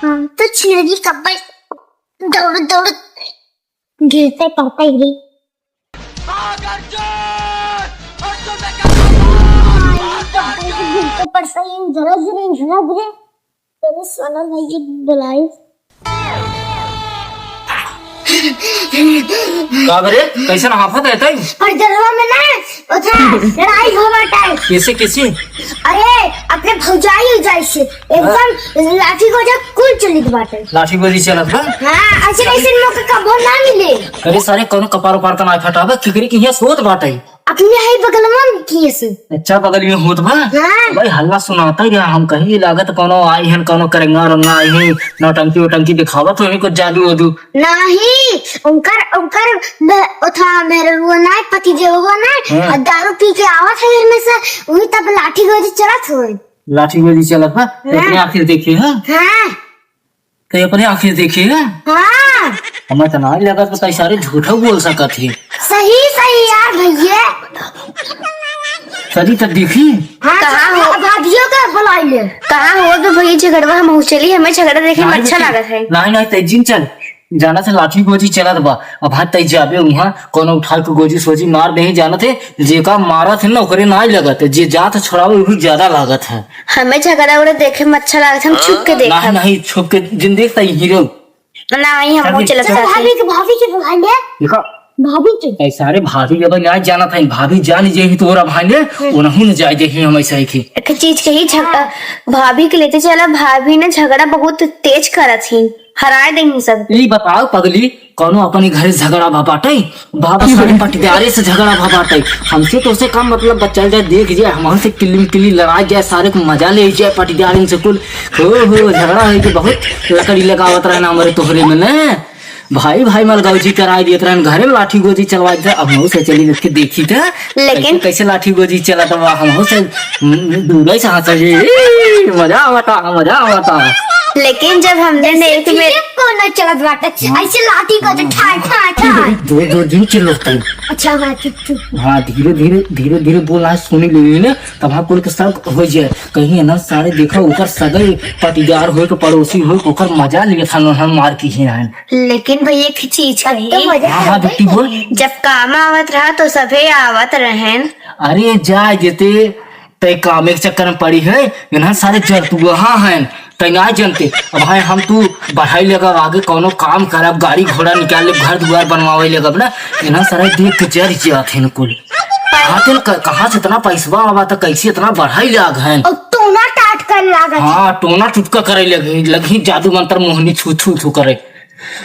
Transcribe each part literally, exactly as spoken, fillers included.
हम तो छिलरी कब्बल दौड़ दौड़ गिरते पड़ते ही। गिरते पड़ते ही, धीरे धीरे, धीरे धीरे। तेरे सोना भाई की बुलाई। का बरे, कैसन हाफत है तई? और जलवा में ना, उठा, लड़ाई हो बाटे। कैसे, कैसे? अरे, अपने भौजाई हो जाए से, एकदम लाठी गोजा कुल चलित बाटे। लाठी गोजी चलत बा? हाँ, ऐसे, ऐसे मौका कबो ना मिले। अरे सारे, कौनो कपार उपार का ना फटावे, केकरे के हियाँ सोत बाटे। अपने ही बगलवा में किए से। अच्छा, बगल में होत बा? हाँ। भाई, हल्ला सुनाता ही रहा, हम कहीं लागत कौनो आई हन, कौनो करेंगा रंगा आई हैं, नौटंकी वोटंकी दिखावत हो, कुछ जादू वादू। नहीं, उनकर, उनकर ब-, उठा मेरे वो ना, पति देव वो ना, हाँ। और दारू पी के आवत है घर में से, वही तब लाठी गोजी चलत हो। लाठी गोजी चलत बा? हाँ। अपने आँखें देखे, हाँ? हाँ। ते अपने आँखें देखे है? हाँ। हमें तो ना लगा तो तई सारे झूठा बोल सकत है। सही, सही यार भैया। चली तब देखी। हाँ, कहाँ चल, हो? भाभियो के बुलाई ले। कहाँ हो तो भैया झगड़वा, हम चली, हमें झगड़ा देखे में नहीं अच्छा बेटी, लागत है। नहीं, नहीं, तई जिन चल। जाना से लाठी गोजी चलत बा। अब हाथ तई जाबे उहाँ, कौनो उठा के गोजी सोजी मार दे, जानत है, जेका मारत है ना, ओकरे नाई लगत है, जे जात छोड़ावे, वही ज्यादा लागत है। हमें झगड़ा उगड़ा देखे में अच्छा लागत, हम छुप के देखब। नहीं, नहीं, छुप के जिन देखता ही हीरो। नहीं, हम चल, चलत चल। रहते। भाभी के, भाभी के बुला ले। देखा? भाभी के। ऐ सारे भाभी के भाई आज जानत है, भाभी जान जे ही तोरा भाई ने, हम्म। उनहु ने जाए जे ही हम ऐसा ही की। एक चीज कही, झग-, भाभी के लेते चला, भाभी ने झगड़ा बहुत तेज करत ही, हराए दे ही सब। ई बताओ पगली, कौनो अपने घरे झगड़ा भा बाटे? बाबा सारे पटीदारे से झगड़ा भा बाटे। हमसे तो उसे कम मतलब बा, चल जाए, देख जाए, हमहू से किल्ली में किल्ली लड़ा जाए, सारे को मजा ले जाए पटीदारे से कुल। हो, हो, झगड़ा होई के बहुत लकड़ी लगावत रहना हमरे तोहरे में ने। भाई, भाई मलगौजी कराई दियत रहन, घरे में लाठी गोजी चलवाई दे। अब हमहू से चली देख के देखी थे। लेकिन कैसे, कैसे लाठी गोजी चलत बा, हमहू से, हम्म, दूरे से हंस जी। मजा आवता, मजा आवता। लेकिन जब हमने जैसे नेट में फिल्म कोनो चलत बाटे, हाँ। ऐसे लाठी को जो ठा, ठा, ठा। धीरे, धीरे, धीरे, धीरे चलो तब। अच्छा, हाँ, चुप, चुप। हाँ, धीरे, धीरे, धीरे, धीरे बोल, आज सुनी लेवी ने, तब हाँ कुल के सब हो जाए। कहीं है ना सारे देखा, ओकर सगई पटीदार होए के, पड़ोसी होए के, ओकर मजा लिए खान हम मार की ही रहन। लेकिन भैया, एक चीज कही। तो मजा हाँ, हाँ, आवे। बिट्टी बोल। जब काम आवत रहा तो सभे आवत रहन। अरे जा जेते तय कामे के चक्कर में पड़ी है, इन्हन सारे जरतुआ हैं, तय ना जनते। अब भाई हम तू बढ़ाई लेगा आगे कौनो काम करब, गाड़ी घोड़ा निकाल लेब, घर दुआर बनवावे लेगा ना, इन्हन सारे देख के जर जात हैं कुल। कहाँ से इतना पैसवा आवा था, कैसे इतना बढ़ाई लाग हैं? और टोना टाट कर लागत। हाँ, टोना टुटका करे लगी, लगी जादू मंत्र मोहनी छू छू छू करे।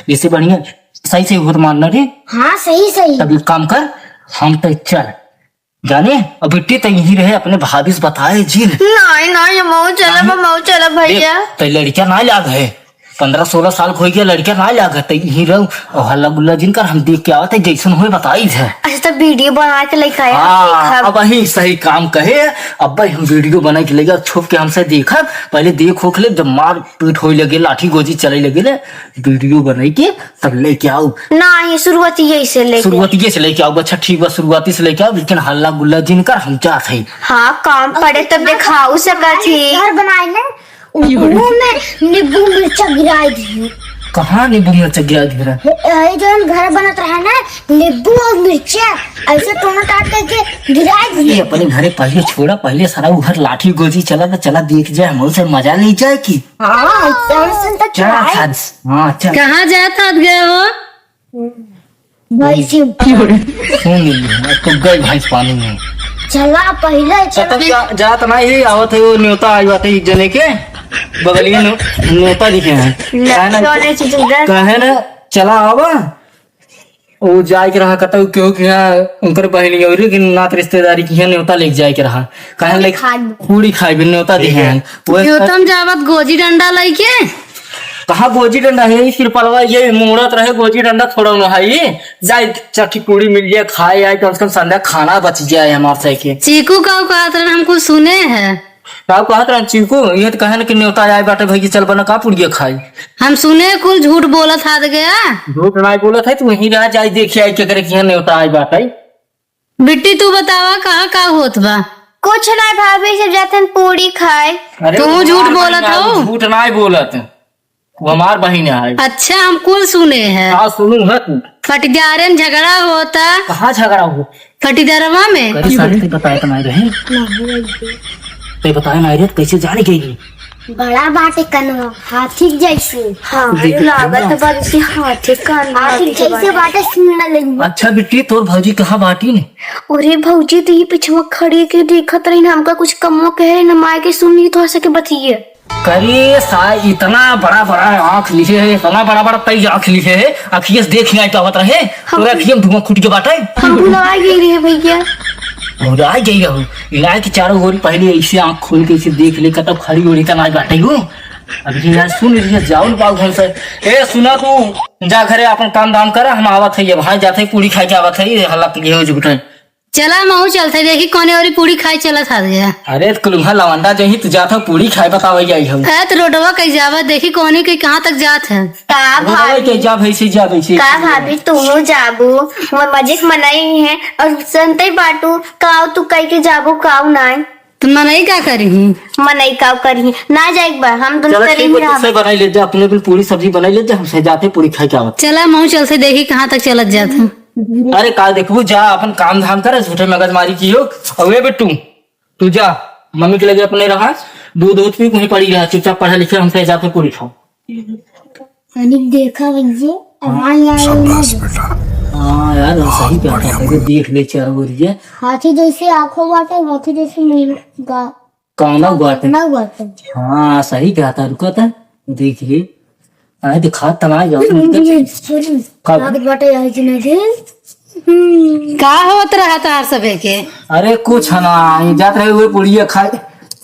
जैसे बढ़िया सही सही होत मारना रे। हाँ, सही सही। तब एक काम कर, हम तो चल जाने, अब बिट्टी त यहीं रहे, अपने भाभी से बताए जिन। नहीं, नहीं, मऊ चलबा, नहीं। मऊ चलबा भैया। देख, तै लड़किया ना लाग है, पन्द्रह सोलह साल के हो गया, लड़किया ना लाग है, तै यहीं रहो और हल्ला गुल्ला जिन कर, हम देख के आवत है, जैसन होए बताई है। अच्छा, तो वीडियो बना के लेके आया, हाँ, देखब। अब वही सही काम कहे, अब भाई हम वीडियो बना के लेके छुप के हमसे देखब, पहले देख होख ले, जब मार पीट होए लगे, लाठी गोजी चले लगे ले, वीडियो बनाई के तब लेके आऊ। नाही, शुरुआतिये से लेके। शुरुआतिये से लेके आऊ। अच्छा, ठीक बा, शुरुआती से लेके आऊ, लेकिन हल्ला गुल्ला जिन कर, हम जात हई। हाँ, काम पड़े तब देखाऊ सकत ही। घर बनाए ले, उन्हों में नींबू मिर्चा गिराए दिए। कहाँ नींबू मिर्चा गिराए दिए रहा? ए, ए, जौन घर बनत रहा ना, नींबू और मिर्चा ऐसे टोना टाट करके गिराए दिए। ये अपने घरे पहले छोड़ा, पहले सारा उ घर लाठी गोजी चला था, चला देख जाए, हम उसे मजा ले जाए की। हाँ, जौन सुन तक चला चलाए। था। हाँ, चल। कहाँ जात हाथ गए हो? भाई जी। सुन ली, अब तो गई भैंस पानी में। चला पहले, तब चला। तक जा, जात ना ही आवत है, वो न्योता आई बात है एक जने के, बगलिए नो-, न्योता लिखे हैं। ले, काहे ना, कौन है चीज इधर? काहे ना, चला आवा। वो जाए के रहा, कहता हूँ, क्यों कि यहाँ उनकर बहनी और कि नात रिश्तेदारी की है, न्योता लेके जाए के रहा। काहे पूरी ले, खाए। पूरी खाए भी न्योता दिए हैं। वो न्योता में जावत गोजी डंडा लेके। कहाँ गोजी डंडा है? ये सिरपलवा ये मोड़त रहे, गोजी डंडा थोड़ा ना है ये। जाए चटकी पूरी मिल जाए, खाए आए, कम से कम संध्या खाना बच जाए हमार से के। चीकू का कहत रहन, हम कुछ सुने हैं। का कहत रहन चीकू? ये तो कहे न कि न्योता आए बाटे भाई कि चल बना का पुड़िया खाई। हम सुने कुल झूठ बोलत हाथ गया। झूठ नाई बोलत है, तू वहीं रह, जाए देखिए आई केकरे के यहाँ न्योता आए बाटे। बिट्टी, तू बतावा, कहाँ का होत बा? कुछ नाहीं भाभी, सब जातन पूड़ी खाए। अरे, तू झूठ बोलत हो। झूठ नाहीं बोलत, वो हमार बहिन है। अच्छा, हम कुल सुने हैं। हाँ, सुनू है तू। पटीदारे में झगड़ा होता। कहाँ झगड़ा हो? पटीदारवा में। कभी साले ते बताए तो नाहीं रहे। ते बताए नाहीं रहे, कैसे जाने गई? बड़ा बाटे कनवा, हाथी जैसे। हाँ, देख, लागत बा जैसे हाथी कनवा हाथी जैसे बाटे। बाटे, सुन ना लेंगे। अच्छा बिट्टी, तोर भौजी कहाँ बाटी ने? अरे भौजी तो ये पिछवा खड़ी के देखत रही ना, हमका कुछ कमवा कहे रही ना, माय के सुन ली तो हंस के बतिये। करे सा, इतना बड़ा बड़ा आँख लिहे है, इतना बड़ा बड़ा तई आँख लिहे है, अखिए से देख नाहीं पावत रहे। हम तोरा अखिए में धुआं खुट के बाटे। हम भुला गई रहे भैया। भुला गई रहू। इलाज के चारों ओर पहले ऐसे आँख खोल के ऐसे देख ले, कतब खड़ी ओड़ी त नाहीं बाटे हो। अब ये यार सुन, ये जाउल पाऊ हमसे। ए, सुना तू, जा घरे अपन काम धाम करा, हम आवत है, ये भाई जाते पूड़ी खाए के आवत है, ये हल्ला के लिए हो जुटे। चला, महू चलत है, देखी कौने ओरी पूड़ी खाए चलत है। अरे, त कुलुम्हा लवंडा जही, तू जात हो पूड़ी खाए, बतावे जाई हम। ए, त रोडवा कहीं जावा, देखी कौने के कहाँ तक जात है। का रोडवा भाभी? के जा भैंसी, जा भैंसी। का भाभी, तुहू जाबू? हमर मजे के मनई है, और सुनते बाटू, काव तू कह के जाबू, काव नाय। त मनई का करी? मनई काव करी? ना जाए एक बार, हम दोनों चलो, करी ठीक बा, रहब। तुसे बनाई ले जा, अपने बिन पूड़ी सब्जी बनाई ले जा, हमसे जाते पूड़ी खाए के आवत। चला, महू चलत है, देखी कहाँ तक चलत जात है। अरे का देखबू, जा अपन काम धाम कर, झूठे मगजमारी की हो। अबे बिट्टू, तू जा, मम्मी के लगे अपने रहा, दूध दूध पी, वहीं पड़ी रहा, चुपचाप पढ़ा लिखे, हमसे जाके पूरी खाओ। अनिक देखा भैया, अब हाँ यार, शाबाश बेटा। हाँ यार, हम सही कहता है, देख ले चारों ओर ये। हाथी जैसे आँखों बाटे, हाथी जैसे मुँह गा-, कानों बाटे। कानों बाटे। हाँ, सही कहता, रुका था, देख ले। अरे, दिखा तना जाओ। हम्म, ये छोड़ी। का? लागत बाटे यही कि नहीं थे। हम्म। का होत रहा तोहार सभे के? अरे, कुछ ना, ये जात रहे हुए पूड़िया खाए,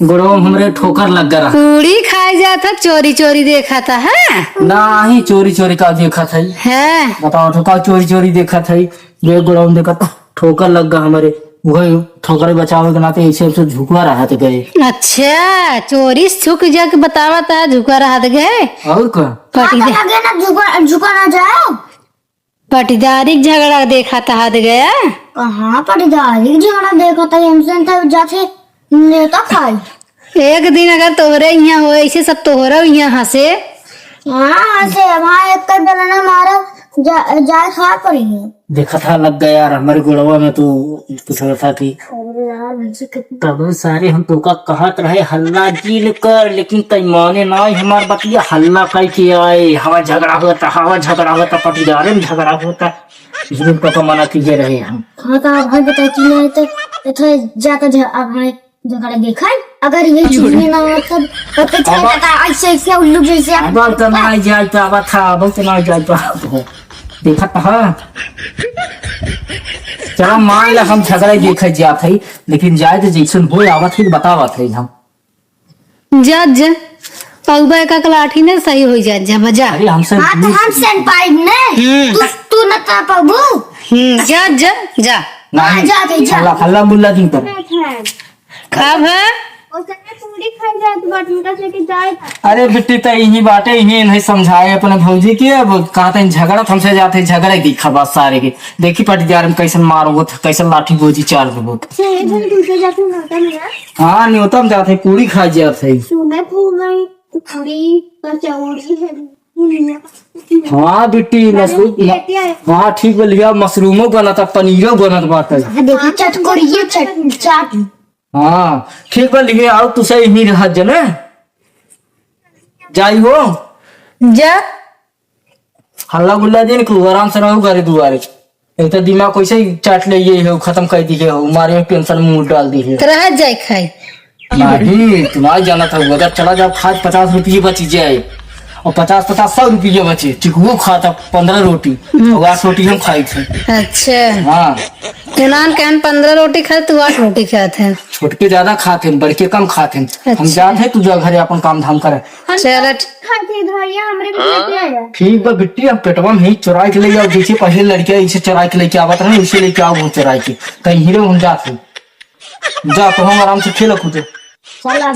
गोड़वा में हमरे ठोकर लग गया रहा। पूड़ी खाए जात है, चोरी चोरी देखा था, हैं? नाही, चोरी चोरी का देखा था? हैं? बताओ तो, का चोरी चोरी देखा था? ये गोड़वा में देखा था। ठोकर लग गा हमरे, वही ठोकर बचावे के नाते ऐसे ऐसे झुकवा रहत गए। अच्छा, चोरी से छुक जाके बतावत है, झुकवा रहत गए। और का? पटी हाँ, तो दे- लगे ना झुका, झुका ना जाए। पटीदारी के झगड़ा देखत हत गया। कहाँ पटीदारी के झगड़ा देखत है? हमसे तो जाते नेता खाई। एक दिन अगर तोहरे इहाँ होए, ऐसे सब तोहरे इहाँ हँसे। हाँ, हँसे, वहाँ एक कर बेलना मारा, जा, जाए खा पड़ी है। देखा था, लग गया यार, हमारे गोड़वा में तो कुछ होता था कि अरे यार, मुझे कितना तब सारे हम तोका कहत रहे, "हल्ला जिन कर," लेकिन तै माने ना हमार बतिया, हल्ला कह के आए, हवा झगड़ा होता, हवा झगड़ा होता, पटीदारे में झगड़ा होता। इस दिन पापा मना किए रहे हम। हाँ, तो आप भाई बताए कि नहीं तो, तो थोड़ा ज्यादा झ-, आप भाई झगड़ा देखा है? अगर ये चीज में ना हो, तब, तब तो क्या अब पता, ऐसे, ऐसे उल्लू जैसे आप अब तो ना जाए तो, अब था, अब तो ना जाए तो, अब तो। देखा तो, हाँ। चला, मान ला, हम झगड़ा देखे जात है, लेकिन जाए तो जैसन होए, आवत है, बतावत है हम। जा, जा। अउबा एक, एक लाठी ने सही हो जा, जा, बजा। अरे, हमसे हाँ, तो हम सेन पाइब ने। हम्म। तू, तू न ता पाबू। हम्म, जा, जा, जा। नहीं, हाँ, जा दे, जा। हल्ला, हल्ला गुल्ला जिन कर। का भा? ओसने पूरी खाई जात बाटे, उनका से के जाए। अरे बिट्टी, त इही बाटे, इही इन्हें समझाए अपने भौजी के। अब कहा था झगड़ा, हमसे जाते झगड़े की खबर सारे के। देखी पटीदार में कैसन मार होत, कैसन लाठी गोजी चाल होत। से इधर दूसरे जाते नौता में यार। हाँ, न्योता में जाते, पूरी खा जात है। सुने फूल गई, पूरी, कचौड़ी है। हाँ बिट्टी, मशरूम, हाँ, ठीक बा, लिया, मशरूमो बनत, पनीरो बनत बाटे। हाँ, देखी, चटकोरिये चट-, चाट। हाँ, ठीक बा, लिहे आओ, तू सही नहीं रहा जने। जाई हो। जा। हल्ला गुल्ला दिन को आराम से रहो घरे दुआरे। एक तो दिमाग कैसे ही चाट ले ये हो, खत्म कर दी हो, मारे में पेंशन में मुंह डाल दी है। तो रह जाए खाए। नहीं, तुम्हारी जाना था, अगर चला जाओ खाए पचास रुपये बची जाए, और पचास, पचास, सौ रुपये बचे, ठीक वो खाता पन्द्रह रोटी, हम्म। और आठ रोटी हम खाई थे। अच्छा। हाँ। इनान कहन पन्द्रह रोटी खाए, तू आठ रोटी खात है। छोटके ज्यादा खाते हैं, बड़के कम खाते हैं। हम अच्छा। जाते हैं, तू जा घरे अपन काम धाम करे। चल, ठ- खाते हैं, धैया हमरे भी खाते हैं। ठीक बा बिट्टी, हम पेटवा में ही चुराई के ले जाओ, जैसे पहले लड़के इसे चुराई के लेके आवत रहे, इसे लेके आओ वो चुराई के। कहीं हीरो हम जाते हैं। जा, तो हम आराम से खेलो कूदो। चल, आ।